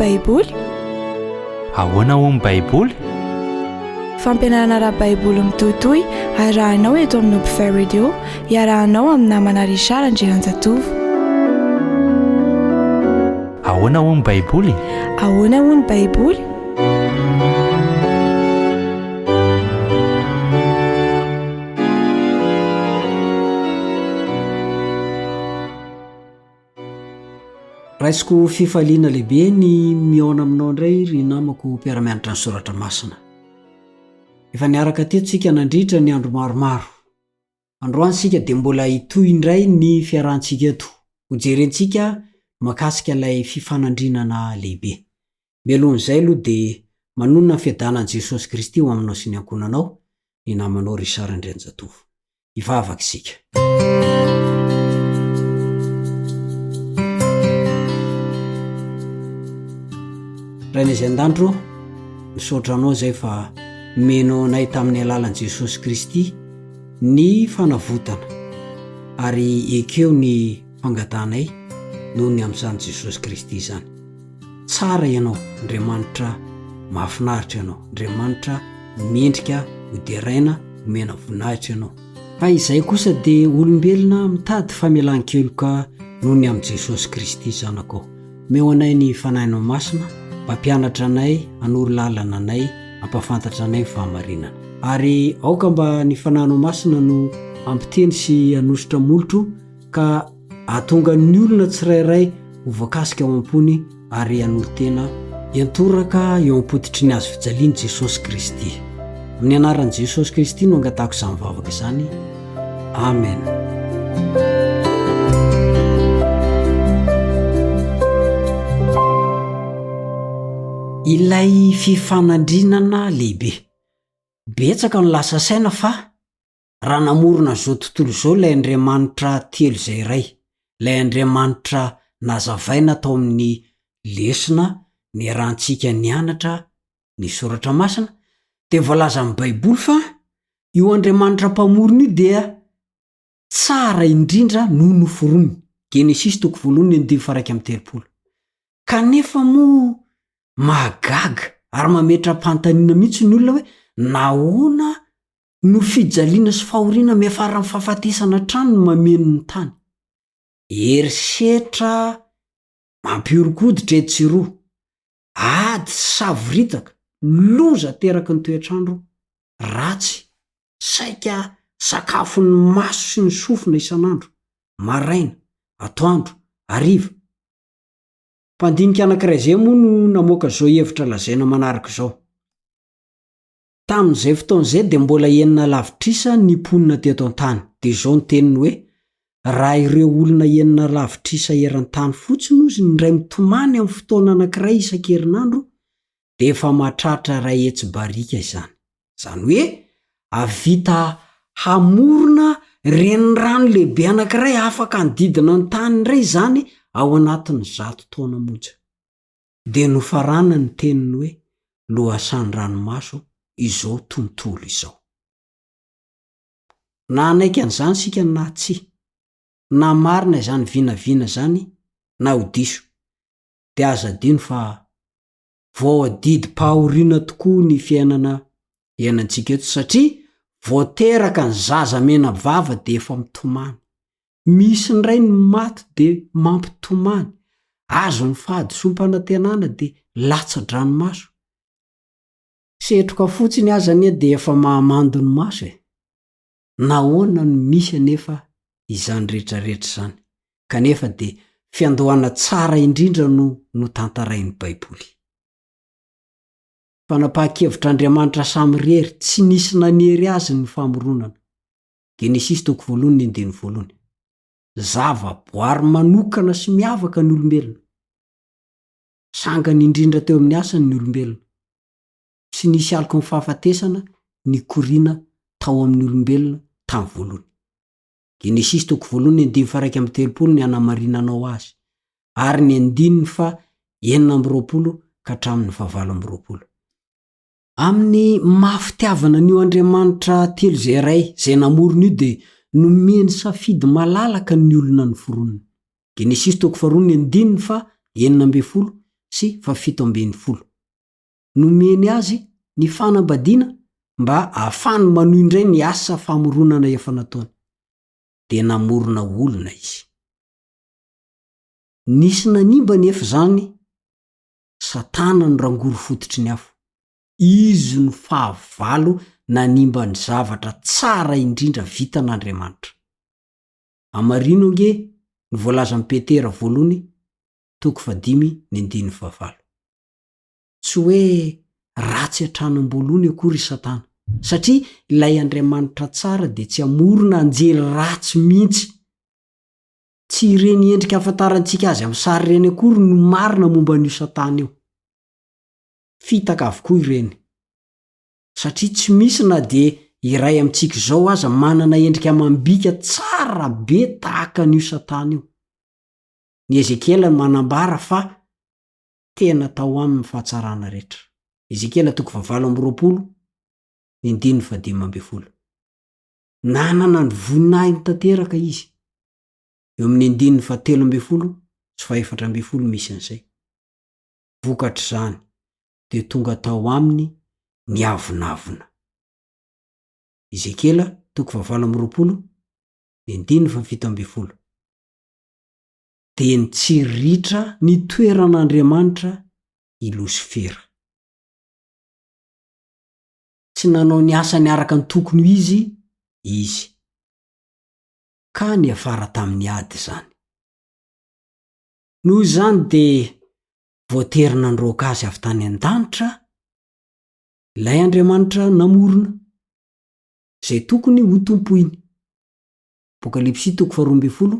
Baiboly? Ahoana hoy ny Baiboly? Fampianarana ara-baiboly mitohitohy arahinao eto amin'ny Hopefy Radio, iarahanao amin'ny namana Richard Andrianjatovo. Ahoana hoy ny Baiboly? Ahoana hoy ny Baiboly? Raisiko ho fifaliana lehibe ny mihaona aminao indray ry namako mpiara-mianatra ny soratra masina. Efa niaraka teto isika nandritra ny andro maromaro. Androany isika dia mbola hitohy indray ny fiarahantsika eto. Hojerentsika mahakasika ilay fifanandrinana lehibe. Mialohan'izay aloha dia manonona ny fiadanan'i Jesosy Kristy ho aminao sy ny ankohonanao ny namanao Richard Andrianjatovo. Hivavaka isika. Rainay izay an-danitra ô, misaotra anao izay fa nomenao anay tamin'ny alalan'i Jesosy Kristy ny fanavotana ary ekeo ny fangatahanay noho ny amin'izany Jesosy Kristy izany. Tsara ianao, Andriamanitra mahafinaritra ianao, Andriamanitra mendrika hoderaina, omena voninahitra ianao. Fa izay kosa dia olombelona mitady famelan-keloka noho ny amin'i Jesosy Kristy Zanakao. Omeo anay ny Fanahinao Masina mba hampianatra anay, hanoro lalana anay, hampahafantatra anay ny fahamarinana. Ary aoka mba ny Fanahinao Masina no hampiteny sy hanosotra molotro ka Hahatonga ny olona tsirairay ho voakasika ao am-pony ary hanolo-tena hiantoraka eo am-pototry ny hazo fijalian'i Jesosy Kristy. Amin'ny anaran'i Jesosy Kristy no angatahako izany vavaka izany. Amen. Ilay fifanandrinana lehibe. Betsaka no lasa saina fa Raha namorona izao tontolo izao ilay Andriamanitra telo izay iray, ilay Andriamanitra nazavaina tao amin'ny lesona niarahantsika nianatra ny Soratra Masina, dia voalazan'ny Baiboly fa io Andriamanitra Mpamorona io dia tsara indrindra no noforoniny. Genesisy toko voalohany andininy faha 31. Kanefa moa mahagaga ary mametra-panontaniana mihitsy ny olona hoe nahoana no fijaliana sy fahoriana miafara amin'ny fahafatesana hatrany no mameno ny tany. Herisetra mampihoron-koditra etsy sy eroa, ady sy savoritaka, loza ateraky ny toetr'andro ratsy, saika sakafon'ny maso sy ny sofina isan'andro, maraina, atoandro, hariva. Mpandinika anankiray izay moa no namoaka izao hevitra lazaina manaraka izao. Tamin'izay fotoana izay dia mbola enina lavitrisa ny mponina teto an-tany. Dia izao ny teniny hoe, Raha ireo olona enina lavitrisa eran-tany fotsiny ozy no indray mitomany amin'ny fotoana anankiray isan-kerinandro dia efa mahatratra 100 barika izany. Izany hoe hahavita hamorona renirano lehibe anankiray afaka hanodidina ny tany indray izany ao anatin'ny zato taona monja. Dia nofaranany ny teniny hoe, Lohasahan-dranomaso izao tontolo izao. Na hanaiky an'izany isika na tsia, na marina izany vinavina izany na ho diso, dia aza adino fa voadidim-pahoriana tokoa ny fiainana iainantsika eto satria vao teraka ny zaza mena vava dia efa mitomany. Misy indray ny maty dia mampitomany, azon'ny fahadisoam-panantenana dia latsa-dranomaso. Setroka fotsiny aza anie dia efa mahamando ny maso e! Nahoana no misy anefa izany rehetrarehetra izany, kanefa dia fiandohana tsara indrindra no notantarain'ny Baiboly? Fanapahan-kevitr'Andriamanitra samirery tsy nisy nanery azy ny famoronana. Genesisy toko voalohany ny andininy voalohany. Zavaboary manokana sy miavaka ny olombelona. Sangany indrindra teo amin'ny asany ny olombelona. Tsy nisy aloky ny fahafatesana nikoriana tao amin'ny olombelona tamin'ny voalohany. Genesisy toko voalohany ny andininy faha 31 ny hanamarinanao azy, ary ny andininy faha 26 ka hatramin'ny faha 28. Amin'ny maha fitiavana an'io Andriamanitra telo izay Ray izay namorona io dia nomeny safidy malalaka ny olona noforoniny. Genesisy toko faharoa ny andininy faha 16 sy fahafito ambinifolo. Nomeny azy ny fanambadiana mba ahafahany manohy indray ny asa famoronana efa nataony. Dia namorona olona izy. Nisy nanimba anefa izany, Satana no rangory fototry ny afo. Izy no fahavalo nanimba ny zavatra tsara indrindra vitan'Andriamanitra. Hamarino ange ny voalazan'i Petera voalohany toko fahadimy ny andininy fahavalo. Tsy hoe ratsy hatrany am-boalohany akory i Satana, satria ilay Andriamanitra tsara dia tsy hamorona anjely ratsy mihitsy. Tsy ireny endrika ahafantarantsika azy amin'ny sary ireny akory no marina momba an'io Satana io. Fitaka avokoa ireny. Satria tsy misy na dia iray amintsika izao aza manana endrika amam-bika tsara be tahaka an'io Satana io. Ny Ezekiela no manambara fa tena tao aminy ny fahatsarana rehetra. Ezekiela toko fahavalo amby 20, ny andininy fahadimy ambinifolo. Nanana ny voninahiny tanteraka izy. Eo amin'ny andininy fahatelo ambinifolo sy fahefatra ambinifolo misy an'izay. Vokatr'izany dia tonga tao aminy ny avonavona. Ezekiela toko fahavalo amby 20, ny andininy fahafito ambinifolo. Dia nitsiriritra ny toeran'Andriamanitra i Losifera. Tsy nanao ny asany araka ny tokony ho izy izy, ka niafara tamin'ny ady izany. Noho izany dia voatery nandroaka azy avy tany an-danitra ilay Andriamanitra namorona, izay tokony hotompoiny. Apokalypsy toko faharoa ambinifolo,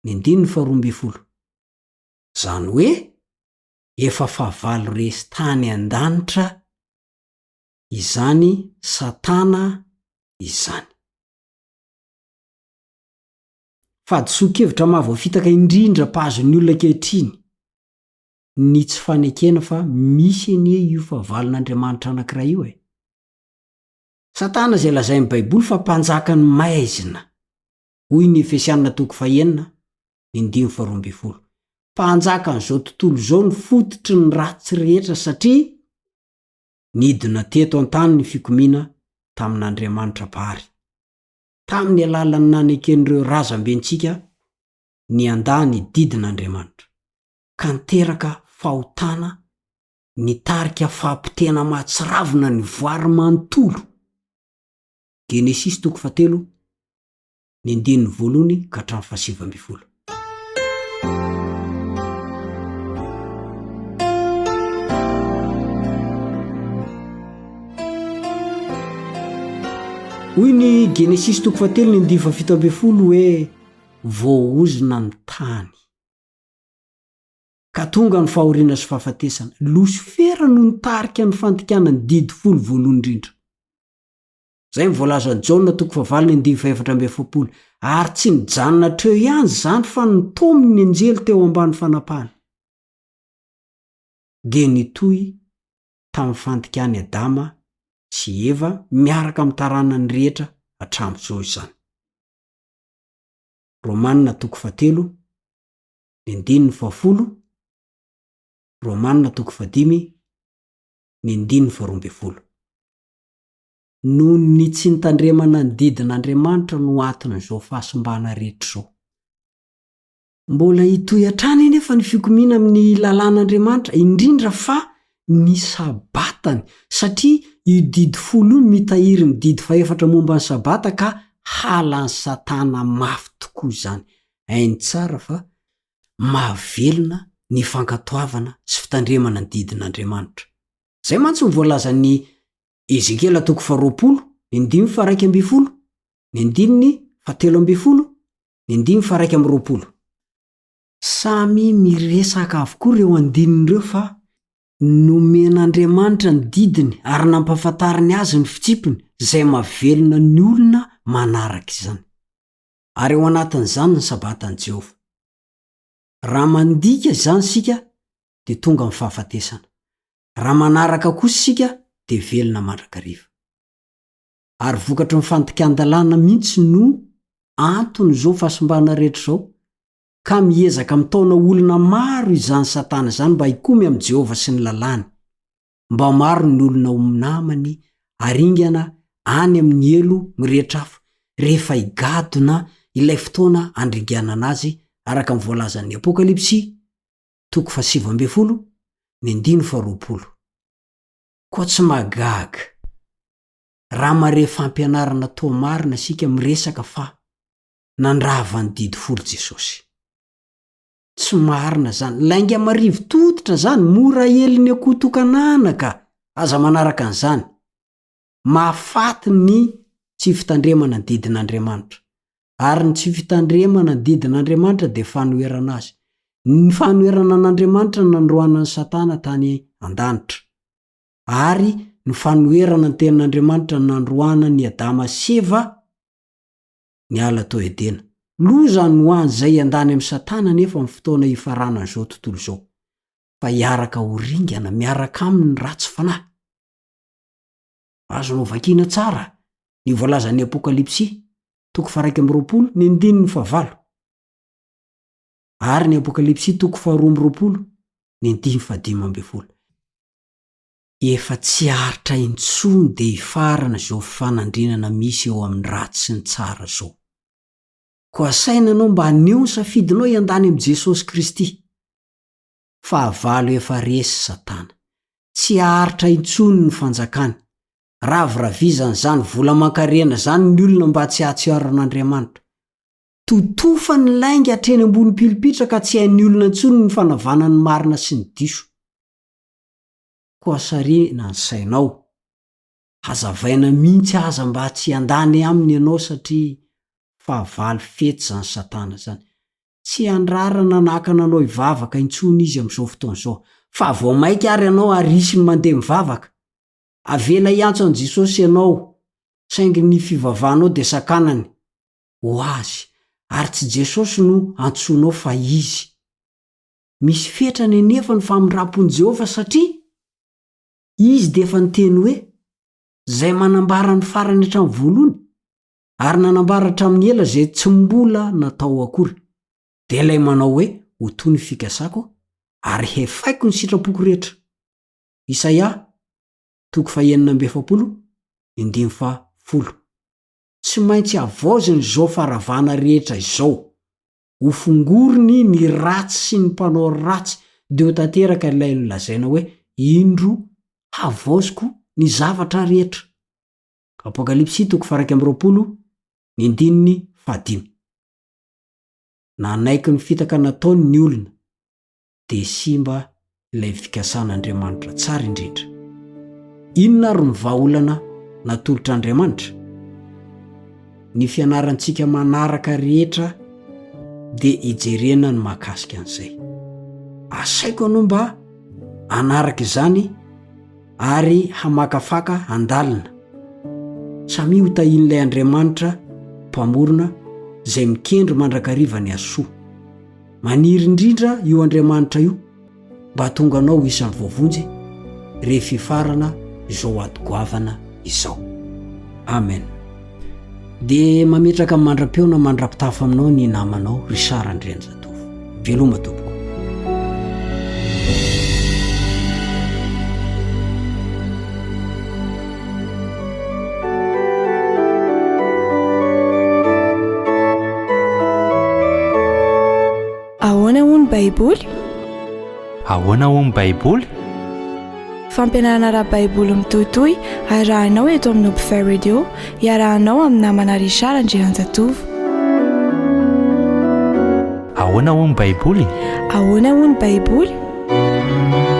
ny andininy faharoa ambinifolo. Izany hoe efa fahavalo resy tany an-danitra izany Satana izany. Fahadisoan-kevitra mahavoafitaka indrindra mpahazo ny olona ankehitriny ny tsy fanekena fa misy anie io fahavalon'Andriamanitra anankiray io e. Satana izay lazain'ny Baiboly fa mpanjakan'ny maizina, hoy ny Efesiana toko fahenina, ny andininy faharoa ambinifolo. Mpanjakan'izao tontolo izao ny fototry ny ratsy rehetra satria nidina teto an-tany ny fikomiana tamin'Andriamanitra Mpahary. Tamin'ny alalan'ny naneken'ireo razambentsika ny handà ny didin'Andriamanitra, ka niteraka fahotana nitarika fahapotehana mahatsiravina ny voary manontolo. Genesisy toko fahatelo, ny andininy voalohany ka hatramin'ny fahasivy ambinifolo. Hoy ny Genesisy toko fahatelo ny andininy fahafito ambinifolo hoe voaozona ny tany. Ka tonga ny fahoriana sy fahafatesana. Losifera no nitarika ny fandikana ny didy folo voalohany indrindra. Izay no voalazan'i Jaona toko fahavalo ny andininy fahefatra amby efapolo. Ary tsy nijanona hatreo ihany izany fa nitaominy ny anjely teo ambany fanapahana. Dia nitohy tamin'ny fandikan'i Adama sy Eva miaraka amin'ny taranany rehetra hatramin'izao izany. Romana toko fahatelo ny andininy fahafolo, Romana toko fahadimy ny andininy faharoa ambinifolo. Noho ny tsy nitandremana ny didin'Andriamanitra no anton'izao fahasimbana rehetra izao. Mbola hitohy hatrany anefa ny fikomiana amin'ny lalàn'Andriamanitra, indrindra fa ny Sabatany, satria io didy folo io mitahiry ny didy fahefatra momba ny Sabata ka halan'i Satana mafy tokoa izany. Hainy tsara fa mahavelona ny fankatoavana sy fitandremana ny didin'Andriamanitra. Izay mantsy no voalazan'ny Ezekiela toko faharoapolo, ny andininy faharaika ambinifolo, ny andininy fahatelo ambinifolo, ny andininy faharaika amby 20. Samy miresaka avokoa ireo andininy ireo fa nomen'Andriamanitra ny didiny ary nampahafantariny azy ny fitsipiny izay mahavelona ny olona manaraka izany. Ary ao anatin'izany ny Sabatan'i Jehovah. Raha mandika izany isika dia tonga ny fahafatesana. Raha manaraka kosa isika dia velona mandrakariva. Ary vokatry ny fandikan-dalàna mihitsy no anton'izao fahasimbana rehetra izao. Ka miezaka mitaona olona maro izany Satana izany mba hikomy amin'i Jehovah sy ny lalàny. Mba maro ny olona ho namany haringana any amin'ny helo mirehitra afo rehefa higadona ilay fotoana handringanana azy araka ny voalazan'ny Apokalypsy toko fahasivy ambin'ny folo ny andininy faharoapolo. Koa tsy mahagaga raha mahare fampianarana toa marina isika miresaka fa nandrava ny didy folo Jesosy. Tsy marina zany, lainga marivo tototra zany, mora helin'ny akoho tokan'anaka, aza manaraka an'izany. Mahafaty ny tsy fitandremana ny didin'Andriamanitra. Ary ny tsy fitandremana ny didin'Andriamanitra dia fanoherana azy. Ny fanoherana an'Andriamanitra no nandroahana an'i Satana tany an-danitra. Ary ny fanoherana ny tenin'Andriamanitra no nandroahana an'i Adama sy Eva niala tao Edena. Loza no an'izay hiandany amin'i Satana anefa amin'ny fotoana hifaranan'izao tontolo izao, fa hiaraka ho ringana miaraka aminy ny ratsy fanahy. Azonao vakiana tsara ny voalazan'ny Apokalypsy, toko faha-21, ny andininy fahavalo, ary ny Apokalypsy toko faharoa amby roapolo, ny andininy fahadimy ambin'ny folo. Efa tsy aritra intsony dia hifarana izao fifanandrinana misy eo amin'ny ratsy sy ny tsara izao. Koa asaina ianao mba haneho ny safidinao hiandany amin'i Jesosy Kristy. Fahavalo efa resy Satana. Tsy haharitra intsony ny fanjakany. Raviravizany izany vola aman-karena izany ny olona mba tsy hahatsiaro an'Andriamanitra. Totofany ny lainga hatreny ambony pilipitra ka tsy hain'ny olona intsony ny fanavana ny marina sy ny diso. Koa sarihina ny sainao. Hazavaina mihitsy aza mba tsy handany aminy ianao satria fahavalo fetsy izany satana izany. Tsy handrara na nakana anao hivavaka intsony izy amin'izao fotoana izao. Fa vao maika ary ianao ary hisy ny mandeha mivavaka. Avela hiantso an'i Jesosy ianao saingy ny fivavahanao dia sakanany ho azy ary tsy Jesosy no antsoinao fa izy. Misy fetrany anefa ny famindram-pon'i Jehovah satria izy dia efa niteny hoe, Izay manambara ny farany hatramin'ny voalohany, ary nanambara hatramin'ny ela izay tsy mbola natao akory, dia ilay manao hoe, Ho to ny fikasako, ary hefaiko ny sitrapoko rehetra. Isaia, toko fahenina amby efapolo, andininy fahafolo. Tsy maintsy havaozina izao faharavana rehetra izao. Ho fongoriny ny ratsy sy ny mpanao ratsy dia ho tanteraka ilay nolazaina hoe indro havaoziko ny zavatra rehetra. Apokalypsy toko faha-21 ny andininy fahadimy. Nanaiky ny fitaka nataony ny olona dia simba ilay fikasan'Andriamanitra tsara indrindra. Inona ary no vahaolana natolotr'Andriamanitra? Ny fianarantsika manaraka rehetra dia hijerena ny mahakasika an'izay. Asaiko anao mba hanaraka izany ary hamakafaka handalina. Samia ho tahian'ilay Andriamanitra Mpamorona izay mikendry mandrakariva ny hasoa. Maniry indrindra io Andriamanitra io mba hahatonga anao ho isan'ny voavonjy rehefa hifarana izao ady goavana izao. Amen. Dia mametraka mandra-peo na mandra-pitafa aminao ny namanao Richard Andrianjatovo. Veloma tompoko. Ahoana hoy ny Baiboly? Ahoana hoy ny Baiboly? Fampianarana ara-baiboly mitohitohy arahinao eto amin'ny Hopefy Radio, iarahanao amin'ny namana Richard Andrianjatovo. Ahoana hoy ny Baiboly? Ahoana hoy ny Baiboly?